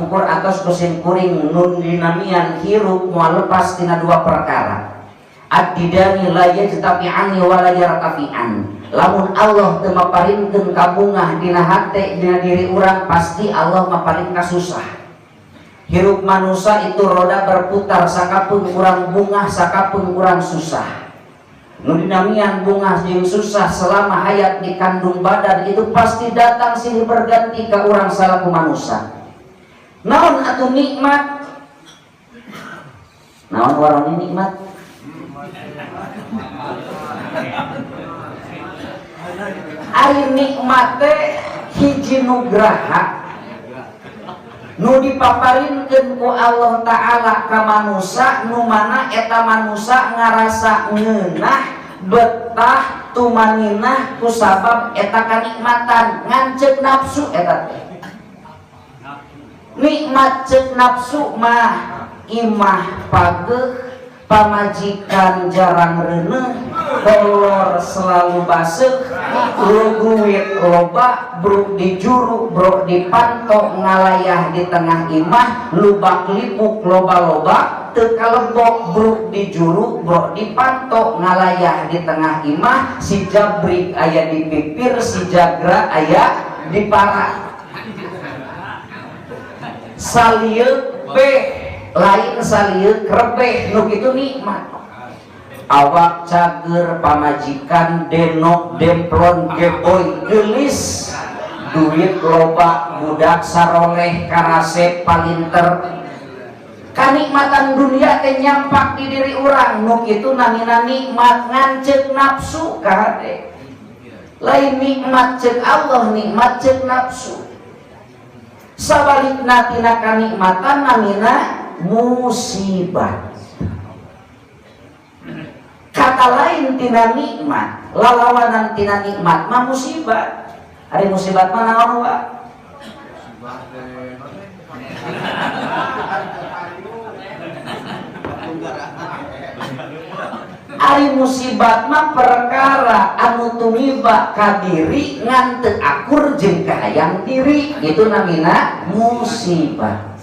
Kapungkur atos ku sim kuring nu dinamian hirup moal lepas tina dua perkara. Ad-didani la yajtami'ani wa la yartafi'an. Lamun Allah teu maparinkeun kabungah dina hate, dina diri urang, pasti Allah maparin kasusah. Hirup manusia itu roda berputar, sakapeung urang bungah, sakapeung urang susah. Nu dinamian bungah jeung susah selama hayat di kandung badan itu pasti datang silih berganti ke urang salaku manusia. Naon atuh nikmat? Naon warani nikmat? Ari nikmat teh hiji nugraha nu dipaparinkeun ku Allah Ta'ala ka manusa, nu mana eta manusa ngarasa ngeunah, betah, tumaninah ku sabab eta kanikmatan ngan ceuk nafsu eta teh. Nikmat ceuk nafsu mah imah pageuh, pamajikan jarang reuneuh, kolor selalu baseuh, duit loba, bruk di juru, bruk di panto, ngalayah di tengah imah, lubak lipuk loba-loba, teu kalebok, bruk di juru, bruk di panto, ngalayah di tengah imah, si jabrik aya di pipir, si jagra aya di para. Salieuk beh, lain salieuk rebeh, nu kitu nikmat. Awak cager, pamajikan denok demplon geboy geulis, duit loba, budak saroleh karasep palinter, kanikmatan dunia teh nyampak di diri urang, nu kitu namina nikmat ngan ceuk nafsu kahade. Lain nikmat ceuk Allah, nikmat ceuk nafsu. Sabalikna tina kanikmatan namina musibah. Kata lain tina nikmat, lalawanan tina nikmat mah musibah. Ari musibah mah naon wa? Ari musibat mah perkara anu tumiba ka diri ngan teu akur jeung kahayang diri, itu namina musibah.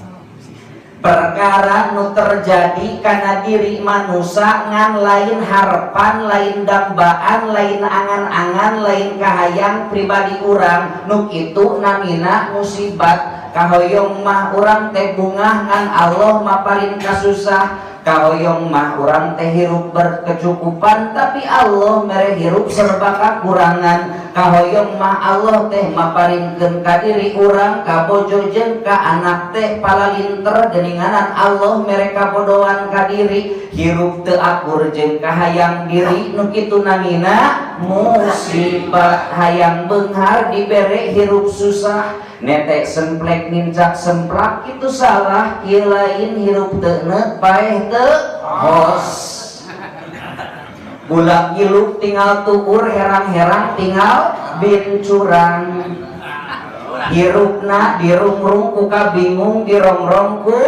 Perkara nu terjadi kana diri manusia ngan lain harapan, lain dambaan, lain angan-angan, lain kahayang pribadi urang, nu kitu namina musibat. Kahoyong mah urang teh bungah ngan Allah maparin kasusah. Kahoyong mah urang teh hirup berkecukupan tapi Allah mere hirup serba kakurangan. Kahoyong mah Allah teh maparinkeun ka diri urang, ka bojo jeung ka anak teh palalinter, geuninganan Allah mere kabodohan ka diri, hirup teu akur jeung kahayang diri, nu kitu namina musibah. Hayang beunghar dibere hirup susah, netek semplek nincak semplak itu salah, kieu lain hirup teu neut paeh teu hos, bulak giluk tinggal tuur, herang-herang tinggal bincurang, hirupna dirungrung ku kabingung, dirongrong ku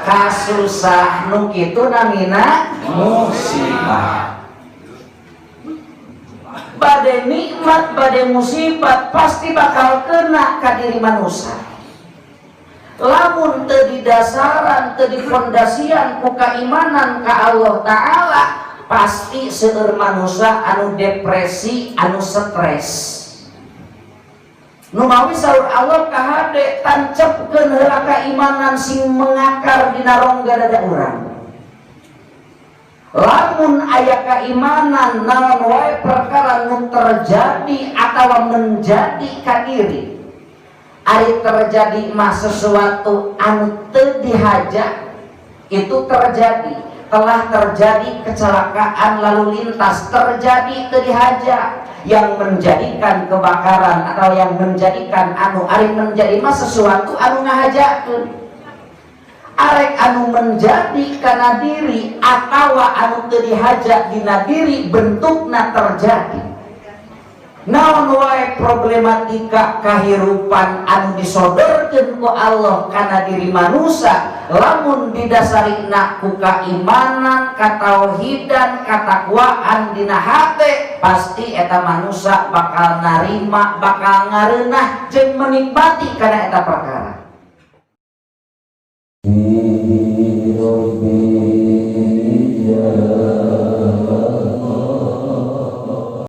kasusah, nu kitu namina musibah. Bade nikmat bade musibah pasti bakal kena ka diri manusia. Lamun teu didasaran, teu difondasian ku keimanan ka Allah Ta'ala, pasti seueur manusia anu depresi, anu stres. Nu mawi saur Allah kahade tancepkeun heula keimanan sing mengakar dina rongga dada urang. Lamun aya keimanan, naon wae perkara nu terjadi atau menjadi ka diri, ari terjadi mah sesuatu anu teu dihaja itu terjadi, telah terjadi kecelakaan lalu lintas, terjadi teu dihaja yang menjadikan kebakaran atau yang menjadikan anu, ari menjadi mah sesuatu anu ngahajakeun. Arek anu menjadi kana diri atawa anu teu dihaja dina diri bentukna terjadi. Naon wae problematika kahirupan anu disodorkeun ku Allah kana diri manusia, lamun didasarina ku kaimanan, katauhidan, katakwaan dina hate, pasti eta manusia bakal narima, bakal ngareunah jeung menikmati kana eta perkara.